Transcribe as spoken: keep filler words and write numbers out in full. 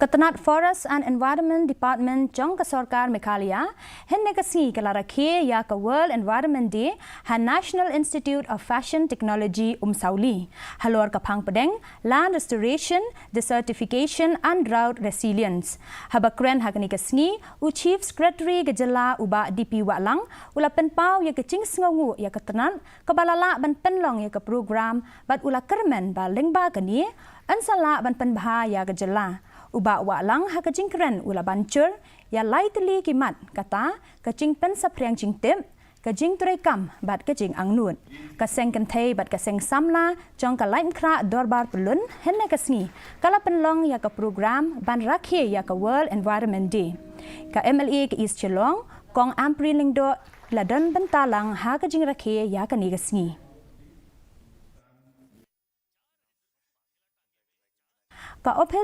Ka tnat Forest and Environment Department jong ka sorkar Meghalaya hynne ka sngi ka la rakhe ïa ka World Environment Day ha National Institute of Fashion Technology, Umsawli, halor ka phang pdeng Land Restoration, Desertification and Drought Resilience. Haba kren ha kane ka sngi, u Chief Secretary ka jylla, u Bah D P Wahlang, u la pynpaw ïa ka jingsngewnguh ïa ka tnat kaba la lah ban pynlong ïa ka program, bad u la kyrmen ba lyngba kane yn sa lah ban pynbha ïa ka jylla. U Bah Wahlang ha ka jingkren u la ban jur ïa lai tylli ki mat, kata ka jingpynsaphriang jingtip, ka jingtrei kam bad ka jingangnud. Ka seng kynthei bad ka seng samla jong ka Laitumkhrah Dorbar Pyllun hynne ka sngi ka la pynlong ïa ka program ban rakhe ïa ka World Environment Day. Ka M L A ka East Shillong, Kong Ampareen Lyngdoh, la don bynta lang ha ka jingrakhe ïa kane ka sngi. Ka ophis